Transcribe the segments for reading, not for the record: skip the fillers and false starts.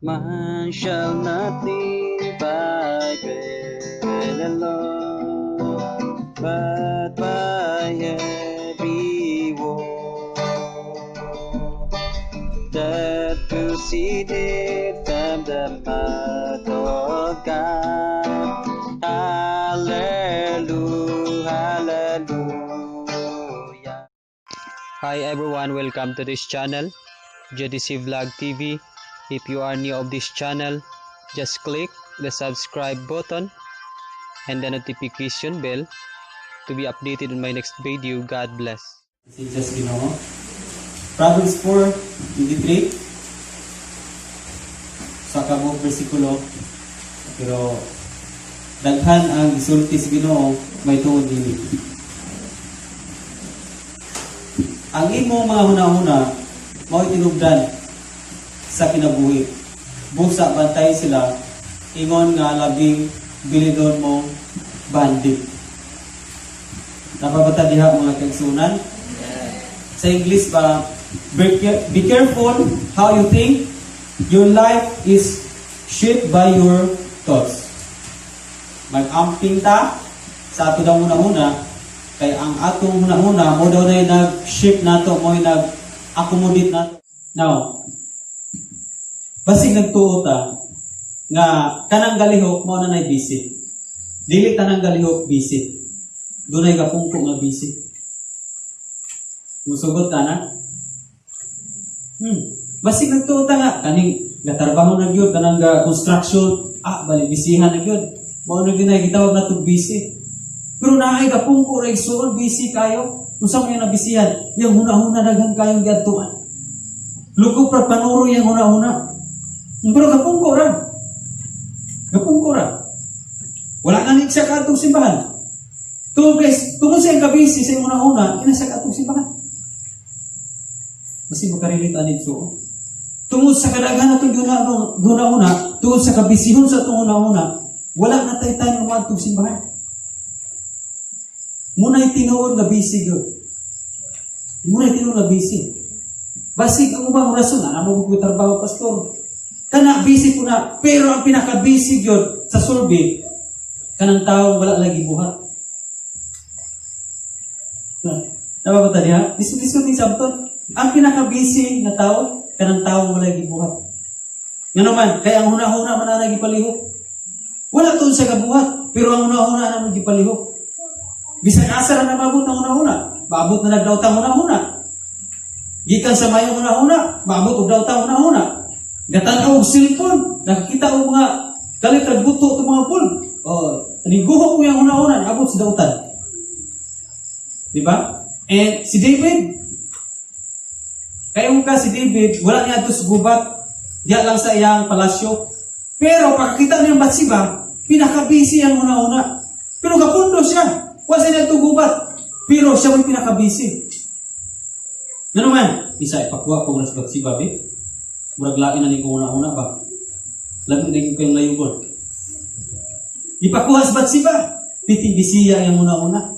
Man shall not live by bread alone, but by every word that proceeded from the mouth of God. Hallelujah, hallelujah. Hi everyone, welcome to this channel, JDC Vlog TV. If you are new of this channel, just click the subscribe button and the notification bell to be updated on my next video. God bless. Si Diyos Ginoo. Proverbs 4:23 sa kabuok bersikulo, pero daghan ang gisulti sa Ginoo may tuod dili. Ang imong mga hunahuna mao'y tinubdan sa kinabuhi. Busa bantay sila ingon nga labing bilidon mo bandit. Napabata diha, mga kaigsunan? Sa English ba, "Be careful how you think. Your life is shaped by your thoughts." Mag-amping ta sa ato daw hunahuna kay ang atong hunahuna mao daw na nag-shape nato, mo nag-accommodate nato. Now, basig nagtuo ta nga kanang galihok mao na nay busy. Dili tanang galihok busy. Dunay gapungko nga busy. Musugot ka na? Basig nagtuo ta nga kaning gatrabaho na gyud, kanang ga construction, bali bisihan na gyud. Mao na gyud na gitawag nato busy. Pero naay gapungko ra, igsuon, busy kayo. Unsa man yung nabisihan? Yang huna-huna daghan kayong giadtuan. Lukop ra panuro yang huna-huna. Pero gapungko ra. Gapungko ra. Wala nga ni siya kaadtong simbahan. Tungod guys, tungod sa iyang kabisi sa iyang huna-huna, ina siya kaadtong simbahan. Kasi makarelate ani so. Tungod sa kadaghan natong guna-una, tungod sa kabisihon sa atong huna-huna, wala na tay time nga moadtong simbahan. Muna'y tinuod nga busy gyud. Muna'y tinuod nga busy. Basig ang ubang rason, ana mo ko trabaho, pastor. Kana busy ko na, pero ang pinaka-busy gyud sa survey, kanang tawo wala lagi buhat. Na, nababata niya? Discuss ni sabton. Ang pinaka-busy na tao, kanang tao wala gibuhat. Nga naman, kaya ang huna-huna man na gipalihok. Wala tuon siya kabuhat, pero ang huna-huna na gipalihok. Bisan asa ra na maabot ang huna-huna, maabot na nagdaotang huna-huna. Gikan sa mayong huna-huna, maabot og daotang huna-huna. Gatan-aw og cellphone, nakakita og mga kalit rag buto to mga pul. Oh, guho ko yung huna-huna, naabot sa dautan. Di ba? And si David, kayo ka si David, wala niya ato sa gubat, diya lang sa iyang palasyo. Pero pagkakita niya ang Batsiba, pinaka-busy ang una-una. Pero kapundo siya, wala siya niya gubat. Pero siya may pinaka-busy. Ano man? Isa, ipakuha ko sa Batsiba, be. Murag lain na ni kong una-una ba? Labi na yung kayong layugon. Ipakuha sa Batsiba, piting bisiya ang una-una.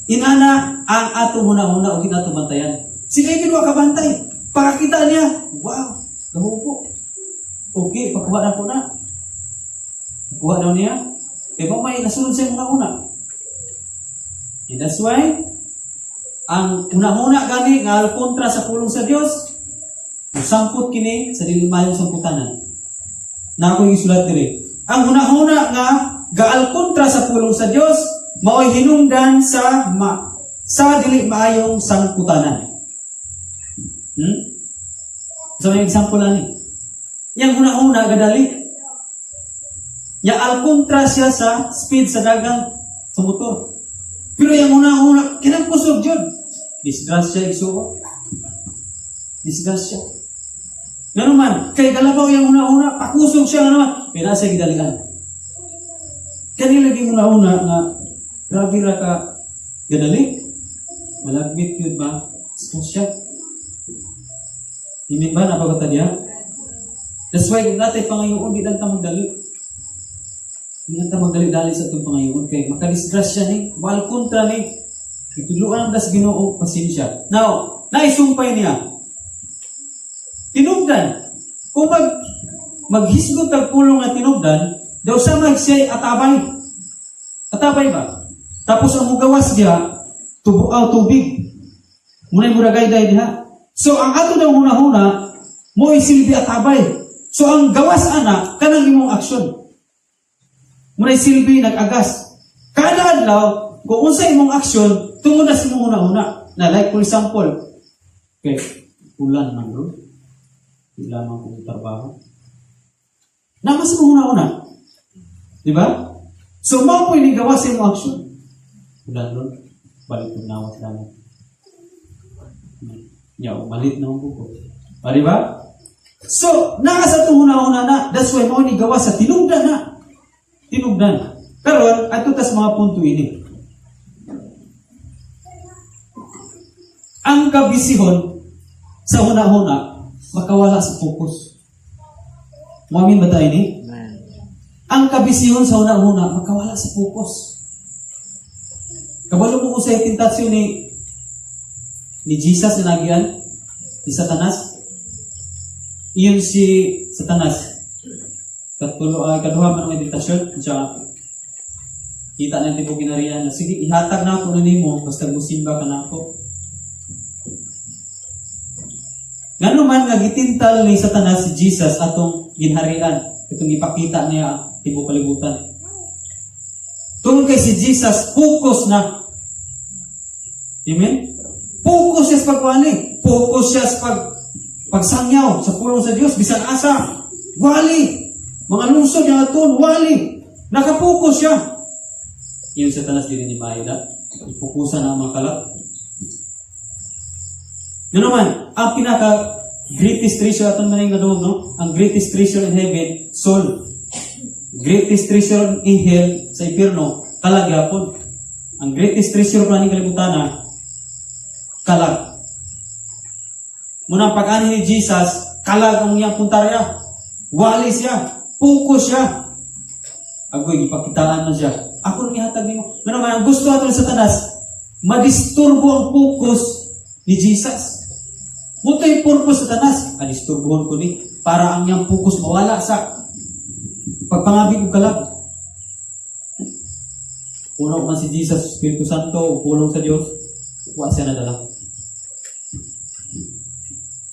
Inana ang atong huna-huna o ato bantayan. Si David wa kabantay. Pakakita niya, wow, gahupo. Okay, pakuha na po na. Pakuha daw niya. Kaya mo may nasunod sa huna-huna. And that's why, ang huna-huna gani nga kontra sa pulong sa Dios, sangpot kini sa dili mayong sangputanan. Na ako yung isulat diri. Ang huna-huna nga gaal kontra sa pulong sa Dios, mao'y hinungdan sa dili maayong sangputanan. So may example ani. Yang huna-huna gadali. Ya al kontra siya sa speed sa dagan sa motor. Pero yung huna-huna kinang kusog jud. Disgrasya, igsuo. Disgrasya. Ngano man, kay galabaw yung huna-huna, pakusog siya nga naman. Pero nasa gidalian. Kanila lagi huna-huna nga grabe ra ka gadali. Malagmit yun ba? Disgrasya. Amen ba? Napagata niya? That's why kung natay pangayoon, di lang ta magdali. Di lang ta magdali-dali sa itong pangayoon. Kay makadisgrasya ni, mahal kontra ni. Ituluan ang das Ginoo pasensya. Now, naisumpay niya. Tinugdan. Kung maghisgot kag pulong nga tinubdan, daw sa mag siya atabay. Atabay ba? Tapos ang mugawas diha, tubuaw tubig. Munay muragay diha. So ang ato daw hunahuna, mo silbi atabay. So ang gawas ana, kanang imong aksyon. Munay silbi nag-agas. Kada adlaw, kung unsa imong aksyon, tungod na sa imong hunahuna. Na like for example, okay, ulan man ro. Wala man kong trabaho. Naa sa imong hunahuna. Di ba? So mao po ini gawas sa imong aksyon. Ulan ron, balik kong nawas lang. Ya, umalit na ang buko. O, di ba? So, naa sa itong huna-huna na. That's why mao ni gawas sa tinugdan na. Tinugdan. Karon, ato tas mga punto ini. Ang kabisihon sa huna-huna, makawala sa focus. Muamin ba tayo ni? Amen. Ang kabisihon sa huna-huna, makawala sa focus. Kabalo mo kung sa tentasyon ni Jesus na nagyan, ni Satanas. Iyon si Satanas. Katulo ay kaduha man ang tentasyon, siya kita na tibuok ginarian na sige ihatag na ako na nimo basta musimba ka na ako. Ngano man nga gitintal ni Satanas si Jesus atong ginharian, itong ipakita niya ang tibuok kalibutan. Tungod kay si Jesus focus na. Amen? Focus siya sa pagwali. Focus siya sa pagsangyaw sa pulong sa Dios bisan asa. Wali. Mga lungsod niya aton, wali. Nakapokus siya. Iyon Satanas dili ni Maida. Ipokusan ang mga kalat. Yun naman, ang pinaka greatest treasure aton man yung nadungog, no? Ang greatest treasure in heaven, soul. Greatest treasure in hell, sa impyerno, kalag yapon. Ang greatest treasure pa ning kalibutan, kalag. Munang pag-ani ni Jesus, kalag ang iyang puntarya. Wali siya, focus siya. Agoy, gipakitaan man siya. Ako nang ihatag nimo. Nga naman, ang gusto ato ni Satanas, madisturbo ang focus ni Jesus. Muto yung purpose sa Satanas, adisturbohon ko ni, para ang iyang focus mawala sa pagpangabi og kalag. Puno man si Jesus, Espiritu Santo, ug pulong sa Dios, wa siya nadala.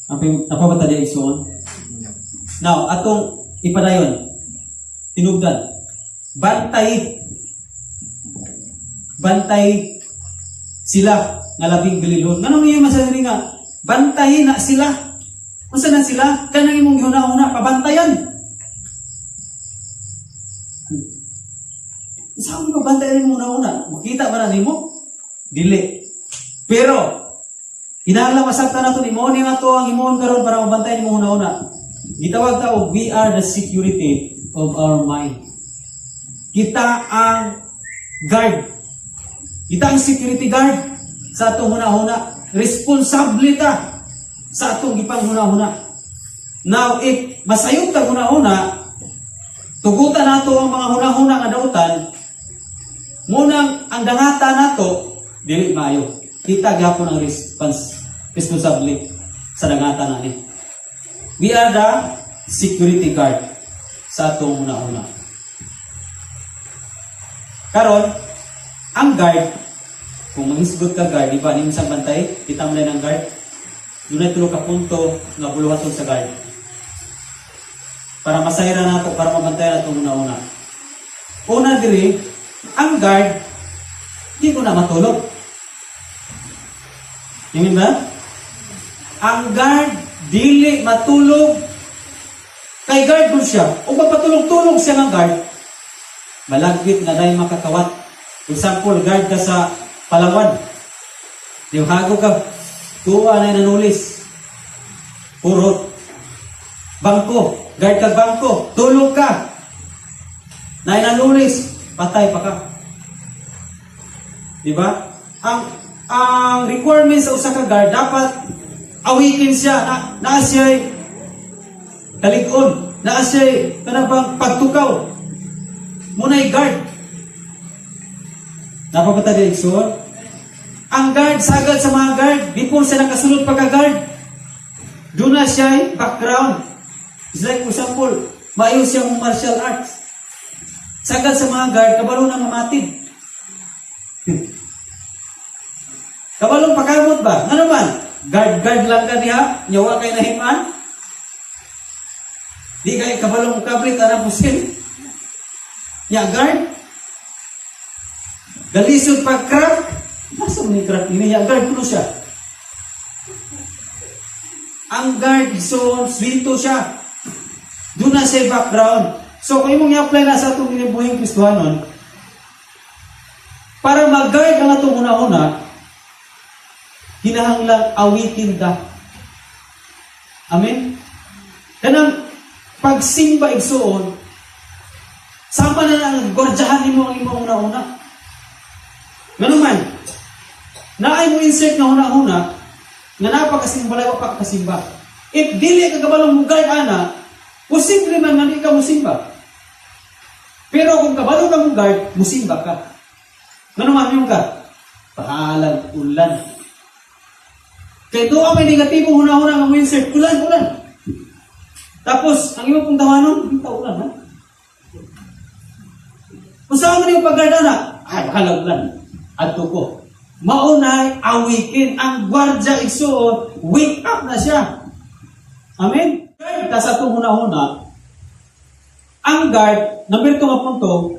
Ang napabata diya igsoon. Now, atong ipadayon, tinugdan, bantay, bantay sila nga labing galilhon. Nganong iya masadiri nga, bantayi na sila. Unsa na sila? Kanang imong gihuna-huna, pabantayan. Sa mo pabantayan imong huna-huna? Makita ba na nimo? Dili. Pero, kinahanglan masabtan nato ni mo ni nga to ang imong karon para mabantayan imong huna-huna. Gitawag ta og we are the security of our mind. Kita ang guard. Kita ang security guard sa atong huna-huna. Responsable ta sa atong gipanghuna-huna. Now, if masayop ta huna-huna, tugutan nato ang mga huna-huna nga dautan, munang ang dangata nato dili maayo. Kita gyapon ang responsable sa dangata nani. We are the security guard sa atong huna-huna. Karon, ang guard, kung manghisgot ka guard, di ba, nimo sa bantay, kita mo lang ang guard, dunay tulo ka punto nga buluhaton sa guard. Para masayra nato, para mabantayan nato una-una. Una diri, ang guard, di ko na matulog. Yun ba? Ang guard, dili matulog. Kay guard dun siya. O mapatulog-tulog siya ng guard, malagwit nga dahil makakawat. For example, guard ka sa Palawan. Di hago ka, tuwa na nanulis. Purot. Bangko, guard ka bangko, tulog ka. Na nanulis, patay pa ka. Di ba? Ang requirement sa usa ka guard dapat awaken siya na naa siya kalig-on, naa siya kanang pagtukaw. Muna'y guard. Napapata di igsoon? Ang guard, sagad sa mga guard, before siya nakasulod pagka-guard, doon na siya background. It's like, for example, maayo siyang martial arts. Sagad sa mga guard, kabalo na mamatid. Kabalong pakamot ba? Ano man? Guard-guard lang ka diha, nyawa kay nahimaan. Di kay kabalong kablit ana pusil. Nya guard. Galisod pag crack. Nasa man yung crack ini? Nya guard kuno siya. Ang guard, so, swito siya. Doon na siya background. So, kung imong i-apply na sa atong kinabuhing Kristohanon, para mag-guard ang atong una-una, kinahanglan awitin ta. Amen? Kanang pagsimba, igsuon, sama na lang gwardyahan nimo ang imong una-una. Ngano man, naay mo insert nga una-una, nga napakasimba, wa pa kasimba. If dili ka kabalong mo-guard ana, posible man nga di ka musimba. Pero kung kabalo ka mo-guard, musimba ka. Ngano man yung ka? Bahalag ulan. Kay doon may negatibong hunahuna nga mo insert, ulan, ulan. Tapos, ang imong pong tawanon, hindi ta ulan, ha? Kung saan mo yung pag-guard na, ay, bahalag ulan. Adto ko. Maunay awikin ang gwardya, igsuon, wake up na siya. Amen? Guard ta sa itong huna-huna, ang guard, number 2 nga punto,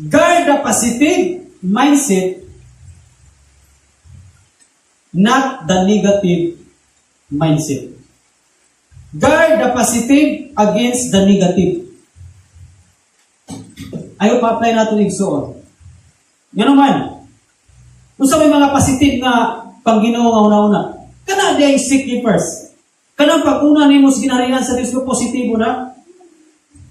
guard the positive mindset, not the negative mindset. Guard the positive against the negative. Ayaw pa-apply natin, igsuon. Nga naman, kung sa may mga positive nga pangginoo nga una-una, kana di ay seek ye first. Kanang pag-una nimo sa ginaharian sa Dios, positibo na.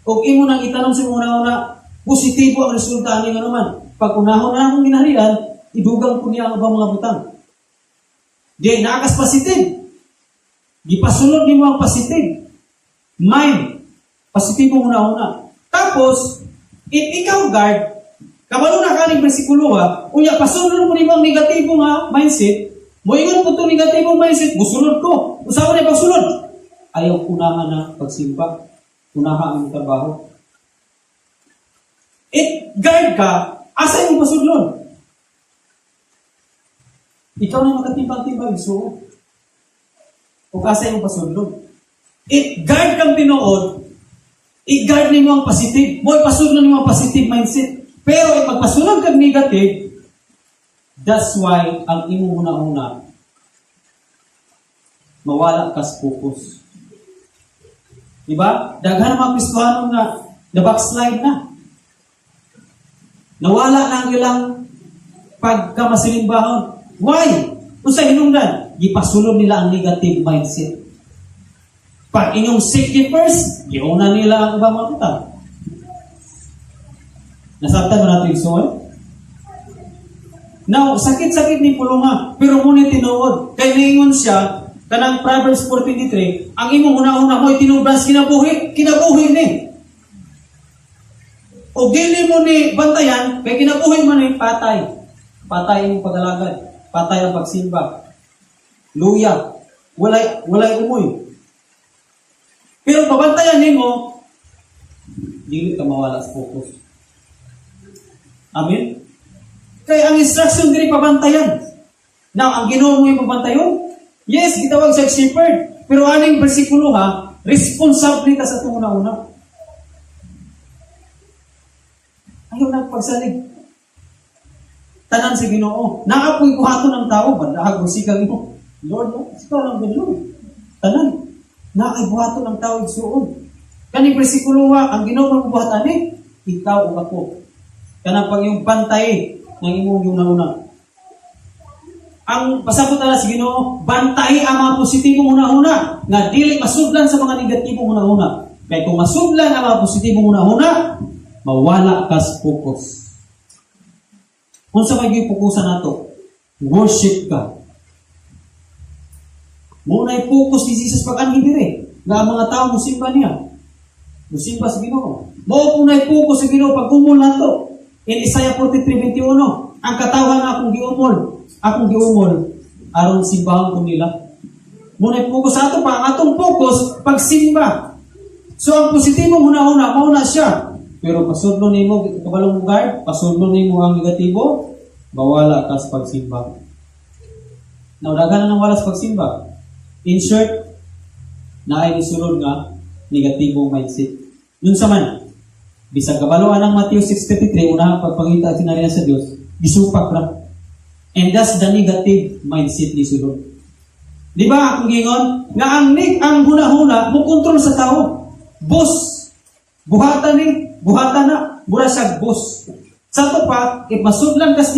Og imo nang itanong sa imong una-una, positibo ang resulta ani nga naman. Pag unahon na akong ginaharian, idugang ko niya ang ubang mga butang. Di naakas positive. Gipasunod nimo ang positive mind. Positibo una-una. Tapos, if ikaw guard, kabalo na kaning bersikulo ha, unya pasunod mo nimo ang negatibo nga mindset, moingon po itong negatibong mindset, musunod ko. Usawa na pagsunod. Ayaw unahan na pagsimba. Unahan ang trabaho. If guard ka, asa yung pasudlon? Ikaw na makatimbang-timbang, so, o asa yung pasudlon? If guard kang tinuod, i-guard nimo ang positive. Mo ipasudlon nimo ang positive mindset. Pero if magpasunod kag negative, that's why ang imong una-una, mawala ka sa focus. Diba? Daghan mga Kristohano nga na backslide na. Nawala na ang ilang pagkamasilimbahon. Why? Unsa hinungdan? Gipasulod nila ang negative mindset. Pag inyong seek ye first, giuna nila ang ubang mga butang. Nasabtan mo natin yung soul? Now, sakit-sakit ni pulunga, pero ngunit tinuod. Kay niingon siya, kanang Proverbs 4:23, ang imong una-una mo tinubras kinabuhi, kinabuhi ni. O dili mo ni bantayan, kay kinabuhi mo ni patay. Patay ang pag-alagad, patay ang pagsimba. Luya, walay umoy. Pero pabantayan nimo, dili ka mawala sa focus. Amen? Kaya ang instruction diri pabantayan. Now, ang Ginoo mo yung pabantayon? Yes, gitawag siya shepherd. Pero aning bersikulo ha, responsable ta sa itong una-una. Ayaw nagpagsalig. Tanan sa Ginoo. Naapoy buhaton ng tao, bandahag mo sikang imo. Lord, no? Ikaw lang gud, Lord. Tanan. Naay buhaton ng tao, igsuon. Kaning bersikulo ha, ang Ginoo magbuhat ani, ikaw ug ako. Kanang pag yung bantay ng imong una-una. Ang pasabot na sa Ginoo, bantay ang mga positibong una-una nga dili masudlan sa mga negatibong una-una. Kay kung masudlan ang mga positibong una-una, mawala ka sa focus. Kung sa may fokusan nato, worship ka. Muna focus ni Jesus pag anhi dire, nga ang mga tao musimba niya. Musimba sa Ginoo. Mao kung focus sa Ginoo pag umol nato. In Isaiah 43:21, ang katawhan nga akong giumol aron simbahon ko nila. Muna focus ato pa, ang atong focus pagsimba. So ang positibong huna-huna, mao na siya. Pero pasudlo nimo, kabalo mo guard, pasudlo nimo ang negatibo, mawala ka sa pagsimba. Now, daghan na nang wala sa pagsimba. In short, naay nisulod nga negatibong mindset. Nun sa man, bisag kabaloan ang Matthew 6:33, unahang pagpangita at gingharian sa Dios, gisupak ra. And that's the negative mindset ni sulod. Di ba akong gingon nga ang huna-huna mo kontrol sa tao. Boss. Buhatan ni, buhatan na, mura siya boss. Sa ato pa, if masudlan kas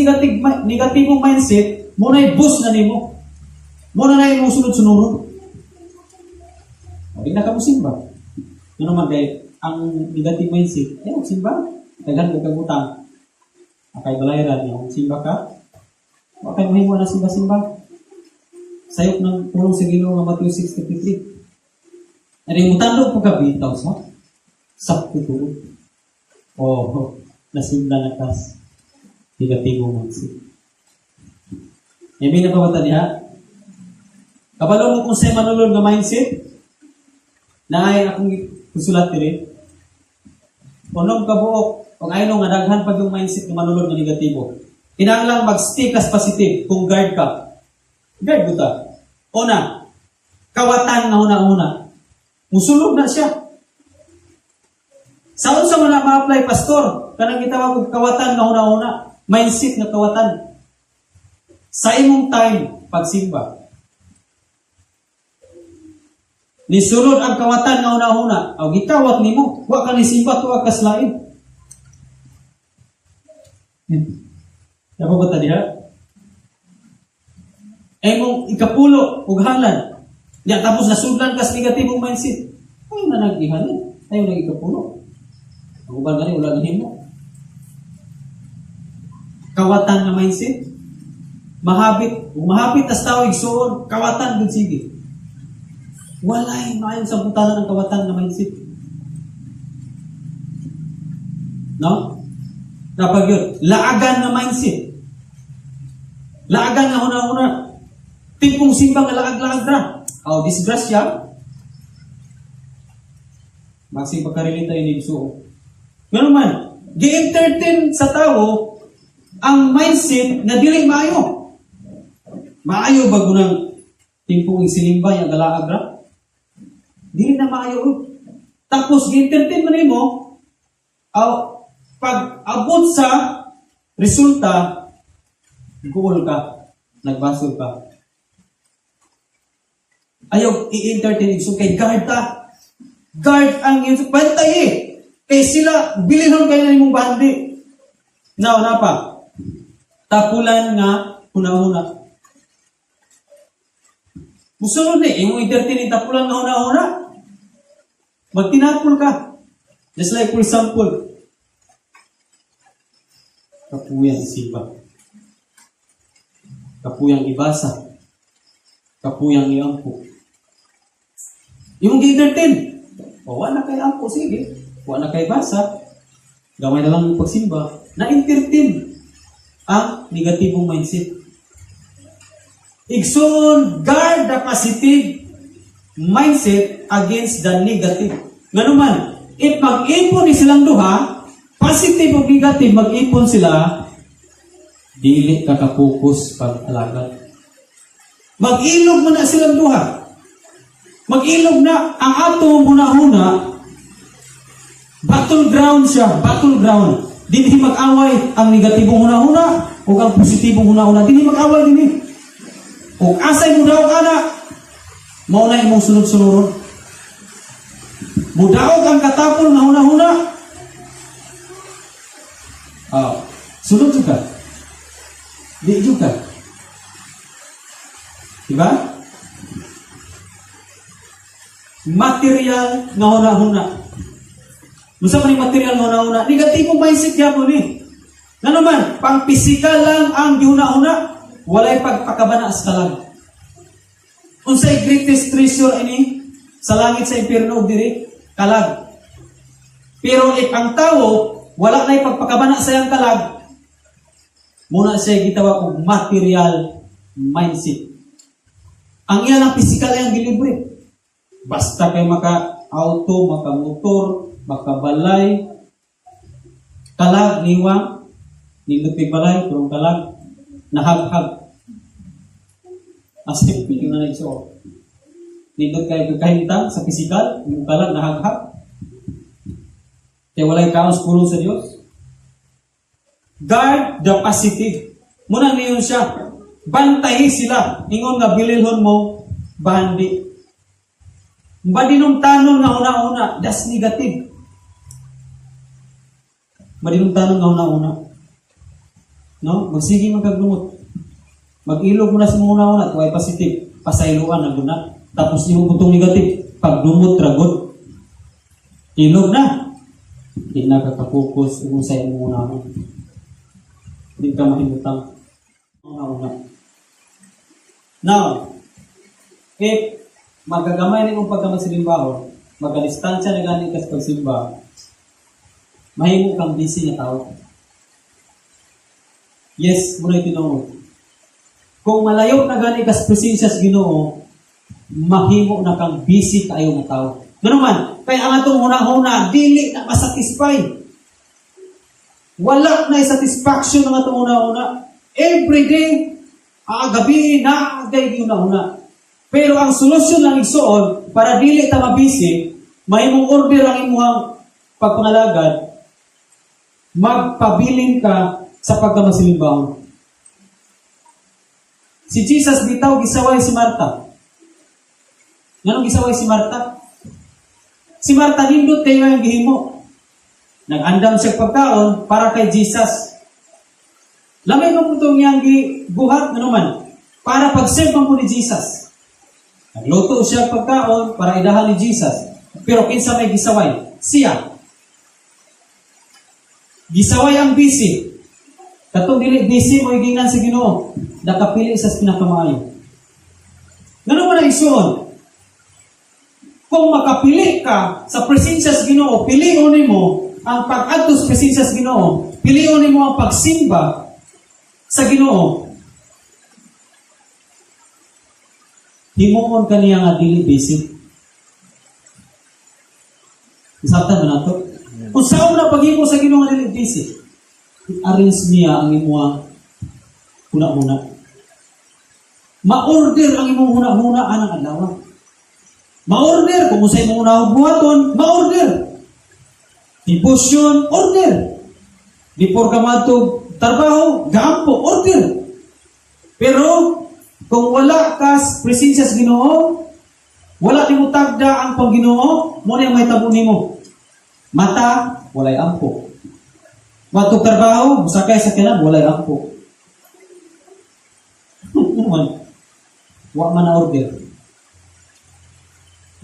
negatibong mindset, mo na'y boss na nimo. Mo na na'y mo sunod-sunuron. O, di na ka mo simba. Ano man kay ang negative mindset, eh, simba, daghan kag utang. Akay balayran niya, kung simba ka, wa kay mahimo na simba-simba. Sayop ng pulong sa Ginoo nga Matthew 6:33. Ano yung mutandog po ka bitaw sa sakto tuod. Oh, nasudlan na kas negatibo mindset. Amen na ba ba diha? Kabalo mo kung sa manulod nga mindset? Naay akong kusulat diri. Unom ka buok, kung ayaw nga daghan pag yung mindset nga manulod nga negatibo. Kinahanglan mag-stay kas positive kung guard ka. Guard buta. Una, kawatan nga una-una. Musulod na siya. Sa unsa man na ma-apply, pastor? Kanang gitawag og kawatan nga una-una. Mindset nga kawatan. Sa imong time pagsimba. Nisulod ang kawatan nga una-una. Aw gikawat nimo, wa ka ni simba, tuwa ka sa lain. Dapat ba ta diha? Ay mong ikapulo ug halad. Ya tapos nasudlan kas negatibong mindset. Ayaw na nag-ihalad. Ayaw na ikapulo. Ang uban gani wala nahimo. Kawatan nga mindset. Mahapit, kung mahapit tas tao igsuon, kawatan gud sige. Walay maayong samputan ng kawatan nga mindset. No? Dapat yun. Laagan nga mindset. Laagan nga una-una. Tipong simba nga laag-laag ra. Aw, disgrasya. Magsing pagkarelate tayo ni Igsuo. Ganun man, gi-entertain sa tao ang mindset na dili maayo. Maayo ba gunang timpong isinimba yung galaag ra? Dili na maayo, oy. Tapos gi-entertain man nimo, aw pag abot sa resulta, goal ka, nagbasol ka. Ayaw i-entertain igsoon kay guard ta. Guard ang iyong bantay eh. Kay sila, bilinhon kayo na imong bandi. Now, napa. Tapulan nga huna-huna. Musulod ni, imong entertain yung tapulan nga huna-huna. Magtinapol ka. Just like for example, kapuyang isimba. Kapuyang ibasa. Kapuyang iampo. Imong gi-entertain. O, wala kay ampo, sige. Wala kay basa. Gamay na lang yung pagsimba. Na-entertain ang negatibong mindset. Igsoon, guard the positive mindset against the negative. Nganuman, if mag-ipon ni silang duha, positive o negative, mag-ipon sila, dili ka ka-focus pag-alagad. Mag-ilog man na silang duha. Mag-ilog na ang atong huna-huna, battleground siya, battleground. Dinhi mag-away ang negatibong huna-huna o ang positibong huna-huna. Dinhi mag-away dinhi. Kung asay mo daog ana, mao na imong sunod-sunuron. Mudaog ang katapol nga huna-huna. Ah, sunod juga. Di juga. Diba? Material nga huna-huna. Unsa man yung material nga huna-huna? Negatibong mindset gyapon ni. Ngano man, pang pisikal lang ang gihuna-huna, walay pagpakabana sa kalag. Unsay greatest treasure ini sa langit, sa impyerno ug diri? Kalag. Pero if ang tawo wala na pagpakabana sa iyang kalag, muna siya gitawag og material mindset. Ang iya lang pisikal ay ang gilibre. Basta kay maka Auto, makamotor, makabalay, kalag, niwang, nindot kay balay, pero kalag, nahaghag. As if, medyo na nagsuot. Nindot kay kahimtang sa physical, yung kalag, nahaghag. Kaya walay kaon sa pulong sa Dios. Guard the positive. Muna niyon siya. Bantayi sila. Ingon nga bililhon mo, bandi. Madinumtanon nga una-una, that's negative. Madinumtanon nga una-una. No? Magsige man kag lumot. Mag-ilog mo na sa mga una-una, tuway positive. Pasayloan na guna. Tapos yung butong negative, pagdumot ragod. Ilog na. Hindi na ka-focus kung sa imong una-una. Hindi ka mahimutang. Una-una. Now, if magagamay na imong pagkamasilimbaho, magadistansya na gani ka sa pagsimba, mahimo kang busy nga tao. Yes, muna tinuod. Kung malayo na gani ka sa presensya sa Ginoo, mahimo na kang busy kaayo nga tao. Ngano man, kay ang atong huna-huna dili na masatisfy. Wala na satisfaction ang atong huna-huna. Every day, gabi na gay huna-huna. Pero ang solusyon lang, igsuon, para dili ta mabisi, mahimong order ang imuhang pagpangalagad, magpabilin ka sa pagkamasilimbahon. Si Jesus bitaw gisaway si Marta. Nganong gisaway si Marta? Si Marta nindot kayo ang gihimo. Nag-andam siya pagkaon para kay Jesus. Lamay mo itong iyang gibuhat, ano man, para pag-serve man po ni Jesus. Nagluto siya pagkaon para idahan ni Jesus. Pero kinsa may gisaway? Siya. Gisaway ang busy. Katong dili busy mo gingnan sa Ginoo, nakapili sa pinakamaayo. Ngano man ang isuon? Kung makapili ka sa presensya sa Ginoo, pilion nimo ang pag-adto sa presensya sa Ginoo, pilion nimo ang pagsimba sa Ginoo. Himuon kaniya nga dili busy. Isabtan mo nato. Kung saan mo na paghimo sa Ginoo nga dili busy, i-arrange niya ang imuha huna-huna. Ma-order ang imong huna-huna anang adlaw. Ma-order kung unsay imong unahon buhaton, ma-order. Devotion, order. Before ka moadto trabaho, gaampo, order. Pero kung wala ka sa presensya sa Ginoo, wala nimo tagda ang pangginoo, mo na yung mahitabo nimo. Mata, walay ampo. Moadto trabaho, musakay sa kanan, walay ampo. Ano man? Wa man na order.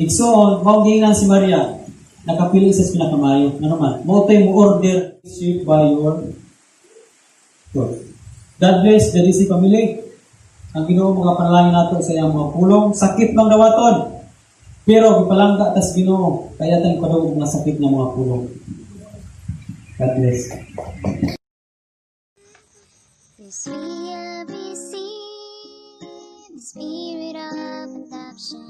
Igsoon, mao giingnan si Maria, nakapili sa pinakamayo. Ano man? Mao to'y mo order shape by your God. God bless the DC family. Ang Ginoo mga panalangin nato sa iyang mga pulong, sakit mang dawaton. Pero gipalangga tas Ginoo, kaya tayong padungog mga sakit nga mga pulong. God bless. This we have received, the spirit of adoption.